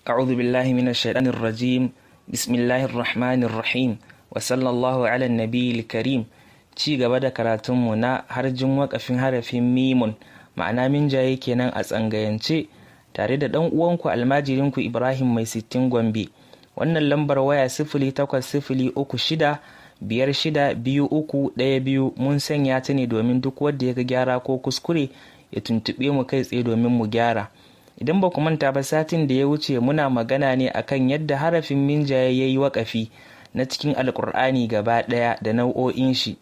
أعوذ بالله من الشيطان الرجيم. بسم الله الرحمن الرحيم، وصلى الله على النبي الكريم. Ci gaba da karatunmu na harjin waƙafin harafin mimun, ma'ana minjaye kenan a tsangayance, tare da ɗan uwanku, almajirinku, Ibrahim Mai Sittin Gombe. Wannan lambar waya 08036562312 mun sanya ta ne domin duk wanda ya ga gyara ko kuskure ya tuntuɓe mu kai tsaye domin mu gyara. Idan ba ku manta ba, satin da ya wuce muna magana ne akan yadda harafin minjaye ya yi waƙafi na cikin Alƙur'ani gaba ɗaya da nau'o'in shi.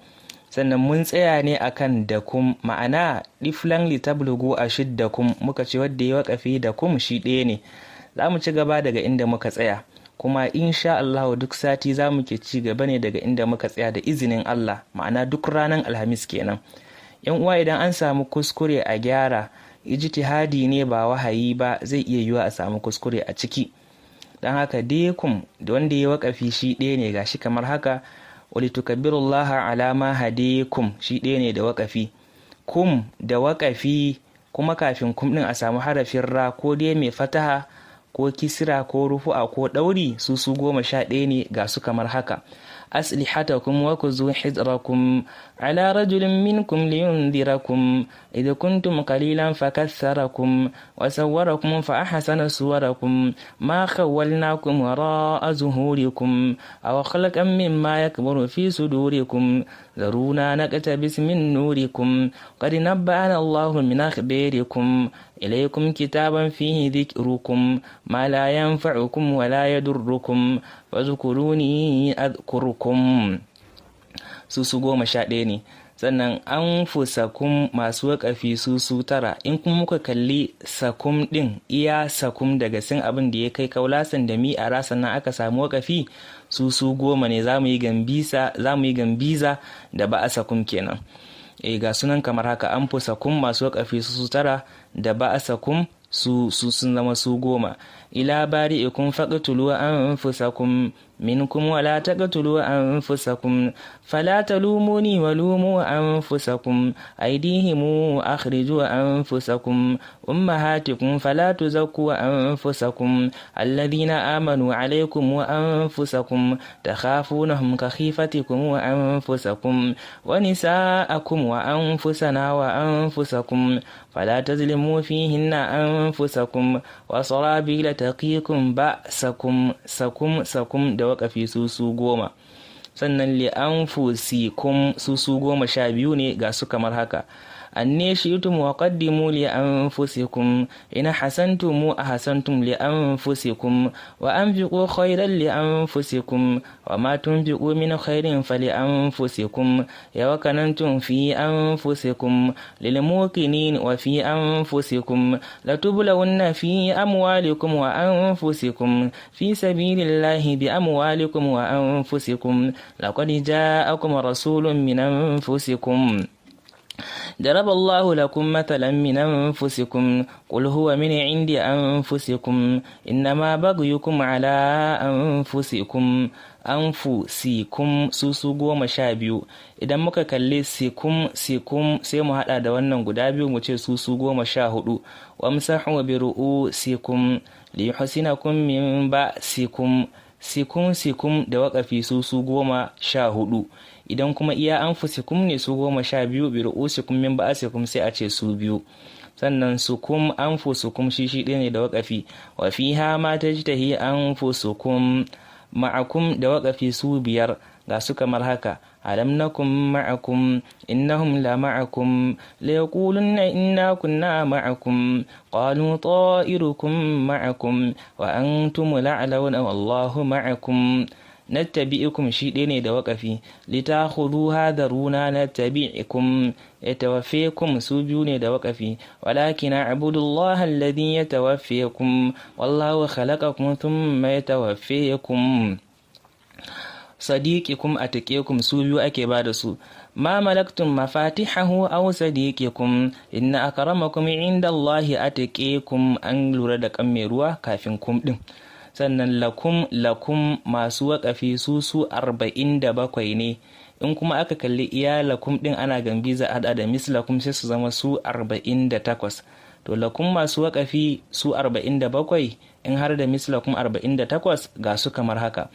Sannan mun tsaya ne akan da kum, ma'ana ɗiflan litablugu a shiddakum. Muka ce wadda ya waƙafi da kum shi ɗaya ne. Za mu ci gaba daga inda muka tsaya, kuma insha Allah duk sati za mu ke ci gaba ne daga inda muka tsaya da izinin Allah, ma'ana duk ranar Alhamis kenan. Yan uwa, idan an samu kuskure a gyara. Ijtihadi ne, ba wahayi ba, zai iya yiwuwa a samu kuskure a ciki. Don haka dekum da wanda ya waƙafi shi ɗaya ne, gashi kamar haka: walitukabbirullaha ala ma hadikum, shi ɗaya ne da waƙafi. Kum da waƙafi kuma, kafin kum ɗin a samu harafin ra, ko dai mai fataha ko kisra ko rufu'a ko ɗauri, su su 11 ne, ga su kamar haka: أسلحتكم وخذوا حذركم على رجل منكم لينذركم إذ كنتم قليلا فكثركم وصوركم فأحسن صوركم ما خولناكم وراء ظهوركم أو خلقا مما يكبر في صدوركم ذرونا نقتبس من نوركم قد نبأنا الله من أخباركم إليكم كتابا فيه ذكركم ما لا ينفعكم ولا يضركم فاذكروني أذكركم. Su su 11 ne. Sannan an fusakum masu waƙafi su su tara. In kuma muka kalli sakum ɗin, iya sakum daga sin abin da ya kai kaulasan da mi a sannan aka samu waƙafi, su su 10 ne. Za mu yi gambisa, za mu yi gambiza da ba a sakum kenan. E, ga sunan kamar haka: an fusakum masu waƙafi su su tara, da ba a sakum su su sun zama su 10. إلى بارئكم فاقتلوا أنفسكم منكم ولا تقتلوا أنفسكم فلا تلوموني ولوموا أنفسكم أيديهم أخرجوا أنفسكم أمهاتكم فلا تزكوا أنفسكم الذين آمنوا عليكم وأنفسكم تخافونهم كخيفتكم وأنفسكم ونساءكم وأنفسنا وأنفسكم فلا تظلموا فيهن أنفسكم وسرابيل تقيكم بأسكم. سكم سكم da waƙafi su su 10. Sannan li'anfusikum su su 12 ne, ga su kamar haka: أنى شئتم وقدموا لأنفسكم إن أحسنتم أحسنتم لأنفسكم وأنفقوا خيرا لأنفسكم وما تنفقوا من خير فلأنفسكم يوكننتم في أنفسكم للموقنين وفي أنفسكم لتبلون في أموالكم وأنفسكم في سبيل الله بأموالكم وأنفسكم لقد جاءكم رسول من أنفسكم ضرب الله لكم مثلا من أنفسكم قل هو من عند أنفسكم إنما بغيكم على أنفسكم. أنفسكم su su 12. Idan muka kalli sikum sikum, sai mu hada da wannan guda biyu, mu ce su su 14. وامسحوا برءوسكم ليحصنكم من بأسكم. Sikum sikum da waƙafi su su 14. Idan kuma iya أنفسكم ne su 12, برءوسكم من بأسكم sai a ce su biyu. Sannan sukum أنفسكم shi shi ɗaya ne da waƙafi. وفيها ما تشتهي أنفسكم. معكم da waƙafi su biyar, ga su kamar haka: ألم نكن معكم إنهم لمعكم ليقولن إنا كنا معكم قالوا طائركم معكم وأنتم الأعلون والله معكم. نتبعكم shi ɗaya ne da waƙafi. لتأخذوها ذرونا نتبعكم. يتوفيكم su biyu ne da waƙafi. ولكن اعبدوا الله الذي يتوفيكم والله خلقكم ثم يتوفيكم. صديقكم أتقيكم su biyu ake ba da su. ما ملكتم مفاتحه أو صديقكم إن أكرمكم عند الله أتقاكم. An lura da kan mai ruwa kafin kum din. Sannan لكم لكم masu waƙafi su su 47 ne. In kuma aka kalli iya لكم din, ana gambiza hada da مثلكم, sai su zama su 48. To To lakum masu waƙafi su 47, in har da mislakum 48, ga su kamar haka: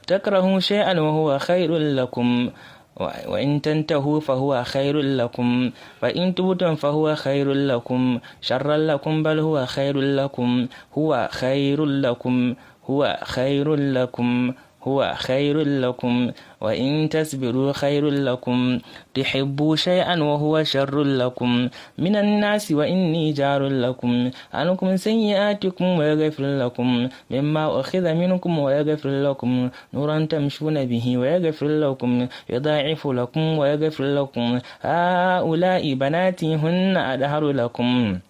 takrahu shay'an wa huwa khairul lakum, wa in tantahu fa huwa khairul lakum, fa in tubtum fa huwa khairul lakum, sharran lakum bal huwa khairul lakum, huwa khairul lakum, huwa khairul lakum, huwa khairul lakum, wa in tasbiru khairul lakum, tuhibbu shay'an wa huwa sharrul lakum, minan nasi wa inni jarul lakum, ankum sayyi'atikum wa yaghfir lakum, mimma ukhidha minkum wa yaghfir lakum, nuran tamshuna bihi wa yaghfir lakum, yudha'ifu lakum wa yaghfir lakum, ha'ula'i banati hunna adharu lakum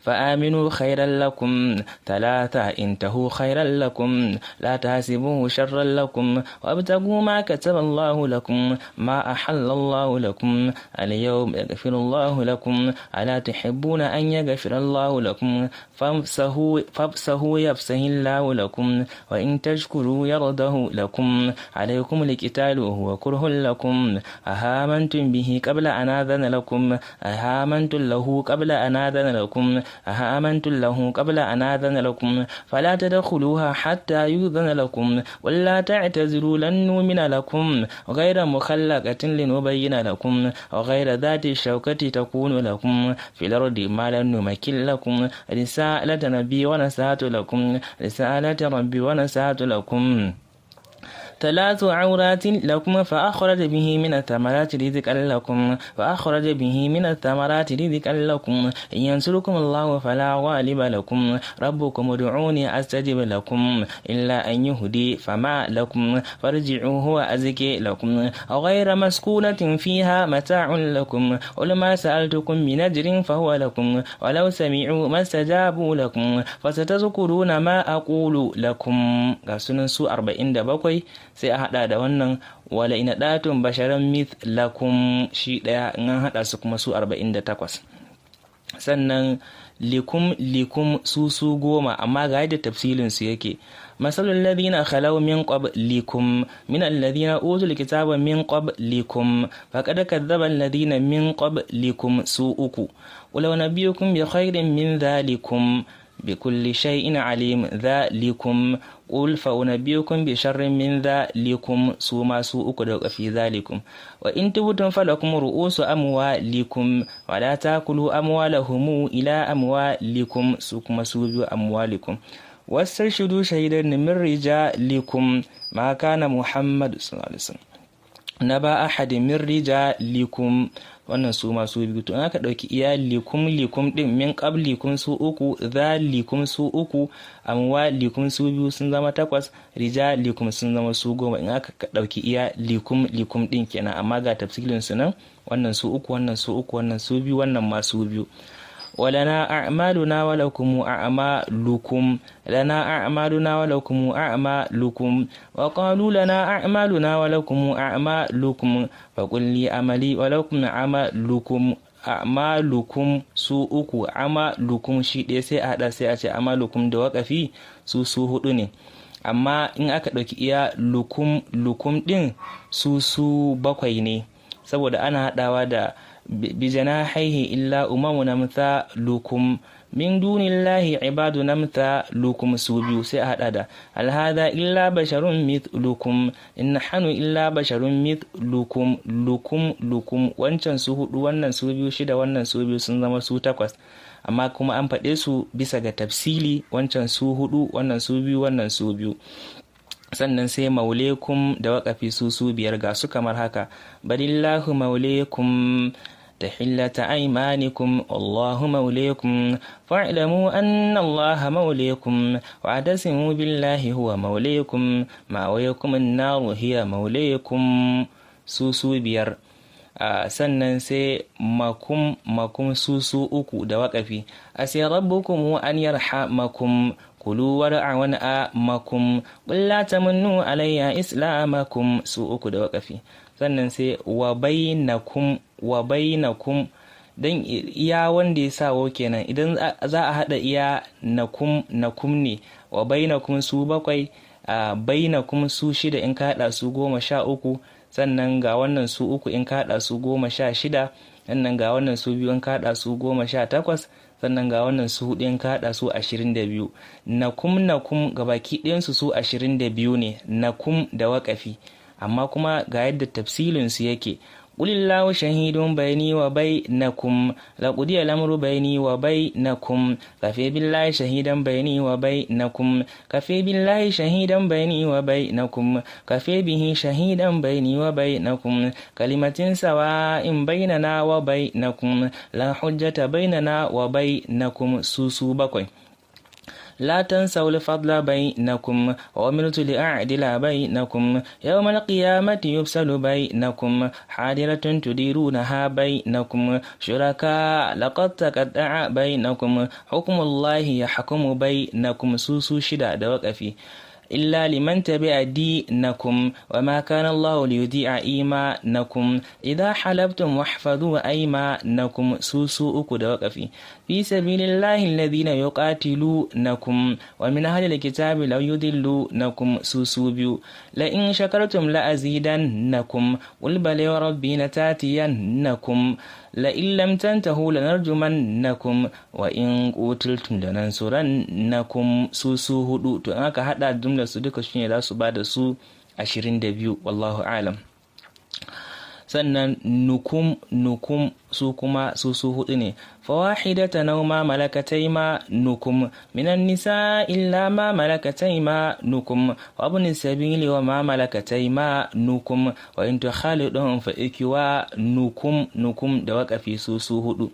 فآمنوا خيرا لكم، ثلاثة انتهوا خيرا لكم، لا تحسبوه شرا لكم، وابتغوا ما كتب الله لكم، ما أحل الله لكم، اليوم يغفر الله لكم، ألا تحبون أن يغفر الله لكم، فافسحوا فافسحوا يفسح الله لكم، وإن تشكروا يرضه لكم، عليكم القتال وهو كره لكم، أهامنتم به قبل أن آذن لكم، أهامنتم له قبل أن آذن لكم، أهامنتم له قبل أن آذن لكم، فلا تدخلوها حتى يؤذن لكم، ولا تعتذروا لن نؤمن لكم، غير مخلقة لنبين لكم، وغير ذات الشوكة تكون لكم في الأرض ما لم نمكن لكم، رسالة نبي ونسات لكم، رسالة ربي ونسات لكم، ثلاث عورات لكم، فأخرج به من الثمرات رزقا لكم، فأخرج به من الثمرات رزقا لكم، إن ينصركم الله فلا غالب لكم، ربكم ادعوني أستجب لكم، إلا أن يهدي فما لكم، فارجعوا هو أزكي لكم، غير مسكونة فيها متاع لكم، قل ما سألتكم من أجر فهو لكم، ولو سمعوا ما استجابوا لكم، فستذكرون ما أقول لكم. Ga sunan su 47, sai a hada da wannan wala ina datun basharan mithlakum shi daya, in an hada su kuma su 48. Sannan likum likum su 10, amma ga yadda tafsilin su yake: masalul ladina khalaw min qablikum min alladhina utul kitaba min qablikum, faqad kadzdzaba alladhina min qablikum, su uku, walau nabiyukum bi khairin min dhalikum, بكل شيء عليم ذلكم، قل فأنبئكم بشر من ذلكم، سوما سوء في ذلكم، وإن تبتم فلكم رؤوس أموالكم، ولا تأكلوا أموالهم إلى أموالكم، سوكما سوء أموالكم، واستشهدوا شهيدا من رجالكم، ما كان محمد صلى الله عليه وسلم نبا أحد من رجالكم، wannan su masu biyu. To in aka ɗauki iya likum likum ɗin, min qablikum su uku, zalikum su uku, amwalikum su biyu, sun zama takwas, rijalikum sun zama su 10, in aka ɗauki iya likum likum ɗin kenan. Amma ga tafsilin su nan: wannan su uku, wannan su uku, wannan su biyu, wannan ma su biyu. ولنا أعمالنا ولكم أعمالكم، لنا أعمالنا ولكم أعمالكم، وقالوا لنا أعمالنا ولكم أعمالكم، فقل لي عملي ولكم عملكم. A'malukum su uku, amalukum shi ɗaya, sai a haɗa sai a ce amalukum da waƙafi su hudu ne. Amma in aka ɗauki iya lukum lukum ɗin, su bakwai ne, saboda ana haɗawa da bijanahihi illa umamun amthalukum, min dunillahi ibadun amthalukum, su biyu, sai a hada da alhada illa basharun mithlukum, in nahnu illa basharun mithlukum. Lukum lukum, wancan su hudu, wannan su biyu, shida, wannan su biyu, sun zama su takwas. Amma kuma an faɗe su bisa ga tafsili: wancan su hudu, wannan su biyu, wannan su biyu. Sannan sai maulekum da waƙafi su biyar, ga su kamar haka: balillahu maulekum, تحلة أيمانكم، الله موليكم، فاعلموا أن الله موليكم، واعتصموا بالله هو موليكم، مأويكم النار هي موليكم، su biyar. Sannan sai makum makum su uku da waƙafi: asa rabbukum an yarhamakum, kulu war'aw an'amakum, qul la tamunnu alayya islamakum, su uku da waƙafi. Sannan sai wa bainakum, wa bainakum, dan iya wanda ya sawo kenan. Idan za a haɗa iya nakum nakum ne, wa bainakum su bakwai, bainakum su shida, in ka haɗa su 13. Sannan ga wannan su uku, in ka haɗa su 16. Sannan ga wannan su biyu, in ka haɗa su 18. Sannan ga wannan su hudu, in ka haɗa su 22. Nakum nakum gabaki ɗayansu su 22 ne, nakum da waƙafi, amma kuma ga yadda tafsilinsu yake: Qulillahu shahidun baini wa bainakum, laqudiya lamru baini wa bainakum, kafe billahi shahidan baini wa bainakum, kafe billahi shahidan baini wa bainakum, kafe bihi shahidan baini wa bainakum, kalimatin sawa'in bainana wa bainakum, la hujjata bainana wa bainakum, su su bakwai. لا تنسوا الفضل بينكم وأمرت لأعدل بينكم، يوم القيامة يفصل بينكم، حاضرة تديرونها بينكم، شركاء لقد تقطع بينكم، حكم الله يحكم بينكم، su su shida da waƙafi. إلا لمن تبع دينكم، وما كان الله ليضيع إيمانكم، إذا حلفتم واحفظوا أيمانكم، su su uku da waƙafi. في سبيل الله الذين يقاتلونكم، ومن أهل الكتاب لو يضلونكم، su su biyu. لئن شكرتم لأزيدنكم، قل بلى وربي لتأتينكم، لئن لم تنتهوا لنرجمنكم، وإن قتلتم لننصرنكم، su su hudu. To, in aka hada jumlar su duka, shine za su bada su 22, wallahu alam. Sannan nukum nukum, su kuma su su hudu ne: فواحدة أو ما ملكت أيمانكم، من النساء إلا ما ملكت أيمانكم، وابن السبيل وما ملكت أيمانكم، وإن تخالطوهم فإخوانكم، nukum da waƙafi, su su hudu.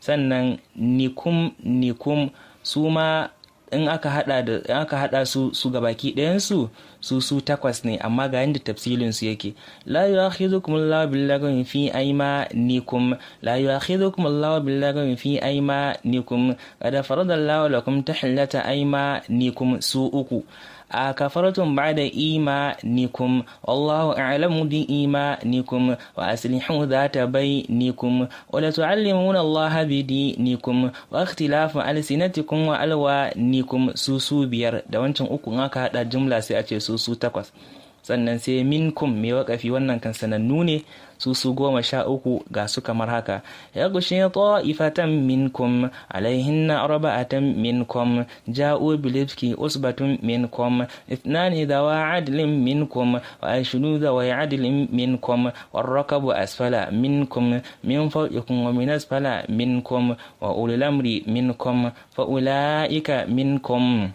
Sannan nikum nikum, su ma in aka hada da in aka hada su su gabaki ɗayan su, su su takwas ne, amma ga yanda tafsilin su yake: لا يؤاخذكم الله باللغو في أيمانكم، لا يؤاخذكم الله باللغو في أيمانكم، قد فرض الله لكم تحلة أيمانكم، su uku. أكفرتم بعد إيمانكم، والله أعلم بإيمانكم، وأصلحوا ذات بينكم، ولتعلمون الله بدينكم، واختلاف ألسنتكم وألوانكم، su su biyar. Da wancan uku aka hada jumla sai a ce su su takwas. Sannan sai minkum mai waƙafi, wannan kan sanannu ne, su su 13, ga su kamar haka: يغشي طائفة منكم، عليهن أربعة منكم، جاءوا بالإفك عصبة منكم، اثنان ذوا عدل منكم، وأشهدوا ذوي عدل منكم، والركب أسفل منكم، من فوقكم ومن أسفل منكم، وأولي الأمر منكم، فأولئك منكم،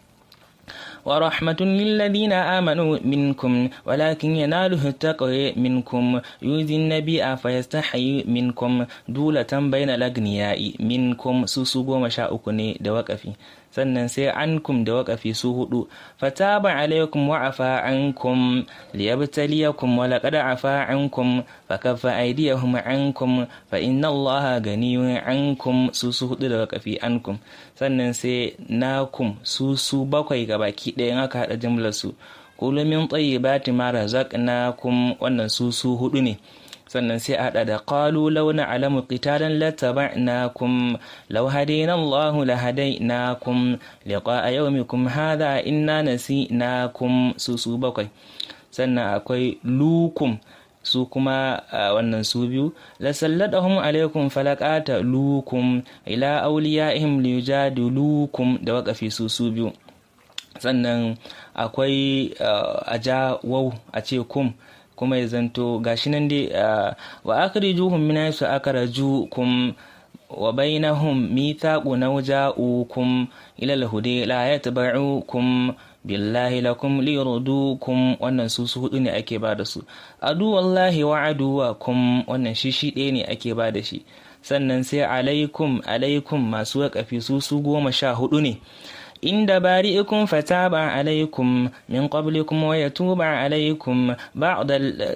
ورحمة للذين آمنوا منكم، ولكن يناله التقوى منكم، يؤذي النبي فيستحيي منكم، دولة بين الأغنياء منكم، su su 13 ne da waƙafi. Sannan sai ankum da waƙafi, su hudu: فتاب عليكم وعفا عنكم، ليبتليكم، ولقد عفا عنكم، فكف أيديهم عنكم، فإن الله غني عنكم، su su hudu da waƙafi, ankum. Sannan sai nakum, su su bakwai gabaki ɗaya in aka haɗa jimlar su: كلوا من طيبات ما رزقناكم, wannan su su hudu ne. Sannan sai a haɗa da قالوا لو نعلم قتالا لاتبعناكم، لو هدينا الله لهديناكم، لقاء يومكم هذا إنا نسيناكم, su su bakwai. Sannan akwai lukum, su kuma wannan su biyu: لسلطهم عليكم فلقاتلوكم، إلى أوليائهم ليجادلوكم, da waƙafi, su su biyu. Sannan akwai a ja wau a ce kum, kuma ya zanto gashi nan dai: وأخرجوهم من حيث أخرجوكم، وبينهم ميثاق، لو جاءوكم إلى الهدى لا يتبعوكم، بالله لكم ليردوكم, wannan su su hudu ne ake ba da su. عدو الله وعدوكم, wannan shi shi ɗaya ne ake ba da shi. Sannan sai عليكم عليكم masu waƙafi, su su 14 ne: عند بارئكم فتاب عليكم، من قبلكم، ويتوب عليكم،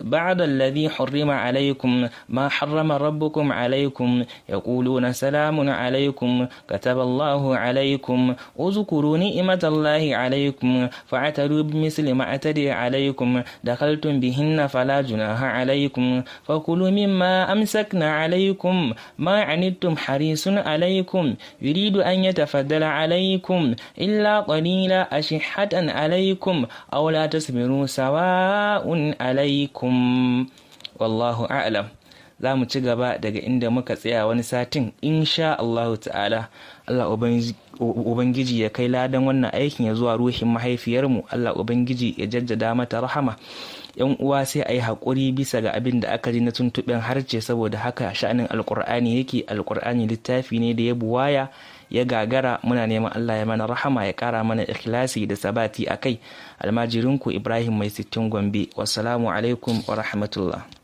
بعد الذي حرم عليكم، ما حرم ربكم عليكم، يقولون سلام عليكم، كتب الله عليكم، اذكروا نعمة الله عليكم، فاعتدوا بمثل ما اعتدي عليكم، دخلتم بهن فلا جناح عليكم، فكلوا مما أمسكن عليكم، ما عنتم حريص عليكم، يريد أن يتفضل عليكم، إلا قليلا، أشحة عليكم أو لا تصبروا سواء عليكم، والله أعلم. Za mu ci gaba daga inda muka tsaya wani satin, insha Allahu ta'ala. Allah Ubangiji ya kai ladan wannan aikin ya zuwa ruhin mahaifiyarmu. Allah Ubangiji ya jaddada mata rahama. Yan uwa, sai a yi haƙuri bisa ga abin da aka ji na tuntuɓen harce, saboda haka sha'anin Alƙur'ani yake. Alƙur'ani littafi ne da ya buwaya ya gagara. Muna neman Allah ya mana rahama, ya ƙara mana ikhlasi da sabati a kai. Almajirinku Ibrahim Mai 60 Gombe. Wassalamu alaikum wa rahmatullah.